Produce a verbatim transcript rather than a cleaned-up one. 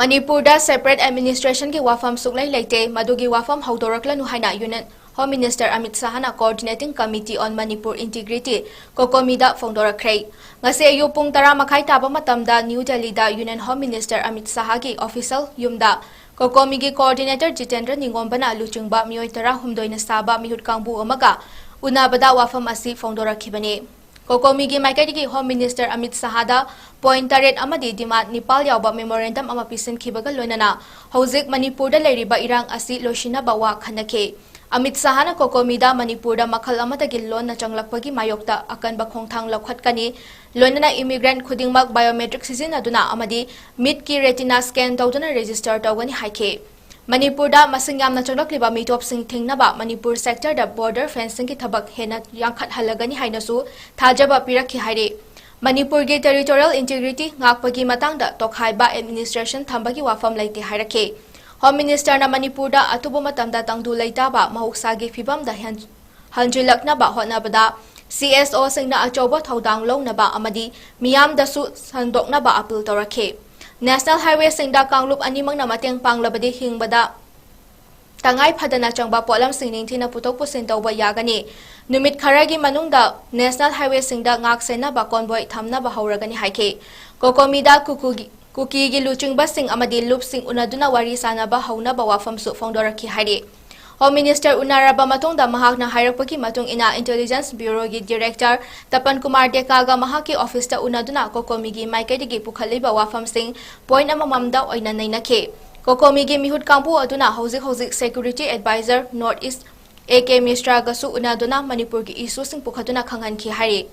ꯃꯅꯤꯄꯨꯔꯗ separate administrationꯒꯤ ꯋꯥꯐꯝ ꯁꯨꯛꯂꯩ ꯂꯩꯇꯦ, ꯃꯗꯨꯒꯤ ꯋꯥꯐꯝ ꯍꯧꯗꯣꯔꯛꯂꯅꯨ ꯍꯥꯏꯅ Union Home Minister Amit ꯁꯍꯥꯅ Coordinating Committee on Manipur Integrity, COCOMIꯗ ꯐꯣꯡꯗꯣꯔꯛꯈ꯭ꯔꯦ꯫ ꯉꯁꯤ ꯑꯌꯨꯛ ꯄꯨꯡ ꯇꯔꯥ ꯃꯈꯥꯏ ꯇꯥꯕ ꯃꯇꯝꯗ ꯅ꯭ꯌꯨ ꯗꯦꯜꯂꯤꯗ Union Home Minister Amit ꯁꯍꯥꯒꯤ official ꯌꯨꯝꯗ COCOMIꯒꯤ Coordinator ꯖꯤꯇꯦꯟꯗ꯭ꯔ ꯅꯤꯉꯣꯝꯕꯅ ꯂꯨꯆꯤꯡꯕ ꯃꯤꯑꯣꯏ ꯇꯔꯥꯍꯨꯝꯗꯣꯏꯅ ꯁꯥꯕ ꯃꯤꯍꯨꯠ ꯀꯥꯡꯕꯨ ꯑꯃꯒ ꯎꯅꯕꯗ ꯋꯥꯐꯝ ꯑꯁꯤ ꯐꯣꯡꯗꯣꯔꯛꯈꯤꯕꯅꯤ꯫ COCOMIꯒꯤ ꯃꯥꯏꯀꯩꯗꯒꯤ Home Minister ꯑꯃꯤꯠ ꯁꯍꯥꯗ point ꯇꯔꯦꯠ ꯑꯃꯗꯤ demand ꯅꯤꯄꯥꯜ ꯌꯥꯎꯕ memorandum ꯑꯃ ꯄꯤꯁꯤꯟꯈꯤꯕꯒ ꯂꯣꯏꯅꯅ ꯍꯧꯖꯤꯛ ꯃꯅꯤꯄꯨꯔꯗ ꯂꯩꯔꯤꯕ ꯏꯔꯥꯡ ꯑꯁꯤ ꯂꯣꯏꯁꯤꯟꯅꯕ ꯋꯥ ꯈꯟꯅꯈꯤ꯫ ꯑꯃꯤꯠ ꯁꯍꯥꯅ COCOMIꯗ ꯃꯅꯤꯄꯨꯔꯗ ꯃꯈꯜ ꯑꯃꯠꯇꯒꯤ ꯂꯣꯟꯅ ꯆꯪꯂꯛꯄꯒꯤ ꯃꯥꯌꯣꯛꯇ ꯑꯀꯟꯕ ꯈꯣꯡꯊꯥꯡ ꯂꯧꯈꯠꯀꯅꯤ, ꯂꯣꯏꯅꯅ immigrant ꯈꯨꯗꯤꯡꯃꯛ biometric ꯁꯤꯖꯤꯟꯅꯗꯨꯅ ꯑꯃꯗꯤ ꯃꯤꯠꯀꯤ retina scan ꯇꯧꯗꯨꯅ register ꯇꯧꯒꯅꯤ ꯍꯥꯏꯈꯤ꯫ ꯃꯅꯤꯄꯨꯔꯗ ꯃꯁꯤꯡ ꯌꯥꯝꯅ ꯆꯪꯂꯛꯂꯤꯕ ꯃꯤꯇꯣꯞꯁꯤꯡ ꯊꯤꯡꯅꯕ ꯃꯅꯤꯄꯨꯔ sectorꯗ border fencingꯒꯤ ꯊꯕꯛ ꯍꯦꯟꯅ ꯌꯥꯡꯈꯠꯍꯜꯂꯒꯅꯤ ꯍꯥꯏꯅꯁꯨ ꯊꯥꯖꯕ ꯄꯤꯔꯛꯈꯤ ꯍꯥꯏꯔꯤ꯫ ꯃꯅꯤꯄꯨꯔꯒꯤ territorial integrity ꯉꯥꯛꯄꯒꯤ ꯃꯇꯥꯡꯗ ꯇꯣꯈꯥꯏꯕ administration ꯊꯝꯕꯒꯤ ꯋꯥꯐꯝ ꯂꯩꯇꯦ ꯍꯥꯏꯔꯛꯈꯤ꯫ Home Ministerꯅ ꯃꯅꯤꯄꯨꯔꯗ ꯑꯊꯨꯕ ꯃꯇꯝꯗ ꯇꯪꯗꯨ ꯂꯩꯇꯥꯕ ꯃꯍꯧꯁꯥꯒꯤ ꯐꯤꯕꯝꯗ ꯍꯦꯟ-, ꯍꯟꯖꯤꯜꯂꯛꯅꯕ ꯍꯣꯠꯅꯕꯗ CSOꯁꯤꯡꯅ ꯑꯆꯧꯕ ꯊꯧꯗꯥꯡ ꯂꯧꯅꯕ ꯑꯃꯗꯤ ꯃꯤꯌꯥꯝꯗꯁꯨ ꯁꯟꯗꯣꯛꯅꯕ appeal ꯇꯧꯔꯛꯈꯤ꯫ National Highwayꯁꯤꯡꯗ ꯀꯥꯡꯂꯨꯞ ꯑꯅꯤꯃꯛꯅ ꯃꯇꯦꯡ ꯄꯥꯡꯂꯕꯗꯤ ꯍꯤꯡꯕꯗ ꯇꯉꯥꯏ ꯐꯗꯅ ꯆꯪꯕ ꯄꯣꯠꯂꯝꯁꯤꯡ ꯅꯤꯡꯊꯤꯅ ꯄꯨꯊꯣꯛ ꯄꯨꯁꯤꯟ ꯇꯧꯕ ꯌꯥꯒꯅꯤ꯫ ꯅꯨꯃꯤꯠ ꯈꯔꯒꯤ ꯃꯅꯨꯡꯗ National Highwayꯁꯤꯡꯗ ꯉꯥꯛ ꯁꯦꯟꯅꯕ convoy ꯊꯝꯅꯕ ꯍꯧꯔꯒꯅꯤ ꯍꯥꯏꯈꯤ꯫ COCOMIꯗ ꯀꯨꯀꯨꯒꯤ, ꯀꯨꯀꯤꯒꯤ ꯂꯨꯆꯤꯡꯕꯁꯤꯡ ꯑꯃꯗꯤ ꯂꯨꯞꯁꯤꯡ ꯎꯅꯗꯨꯅ ꯋꯥꯔꯤ ꯁꯥꯅꯕ ꯍꯧꯅꯕ ꯋꯥꯐꯝꯁꯨ ꯐꯣꯡꯗꯣꯔꯛꯈꯤ ꯍꯥꯏꯔꯤ꯫ Home Minister ꯎꯅꯔꯕ ꯃꯇꯨꯡꯗ ꯃꯍꯥꯛꯅ ꯍꯥꯏꯔꯛꯄꯒꯤ ꯃꯇꯨꯡ ꯏꯟꯅ Intelligence Bureauꯒꯤ Director ꯇꯄꯟ ꯀꯨꯃꯥꯔ ꯗꯦꯀꯥꯒ ꯃꯍꯥꯛꯀꯤ officeꯇ ꯎꯅꯗꯨꯅ COCOMIꯒꯤ ꯃꯥꯏꯀꯩꯗꯒꯤ ꯄꯨꯈꯠꯂꯤꯕ ꯋꯥꯐꯝꯁꯤꯡ point ꯑꯃꯃꯝꯗ ꯑꯣꯏꯅ ꯅꯩꯅꯈꯤ꯫ COCOMIꯒꯤ ꯃꯤꯍꯨꯠ ꯀꯥꯡꯕꯨ ꯑꯗꯨꯅ ꯍꯧꯖꯤꯛ ꯍꯧꯖꯤꯛ Security Advisor North East A K Mishraꯒꯁꯨ ꯎꯅꯗꯨꯅ ꯃꯅꯤꯄꯨꯔꯒꯤ issueꯁꯤꯡ ꯄꯨꯈꯠꯇꯨꯅ ꯈꯪꯍꯟꯈꯤ ꯍꯥꯏꯔꯤ꯫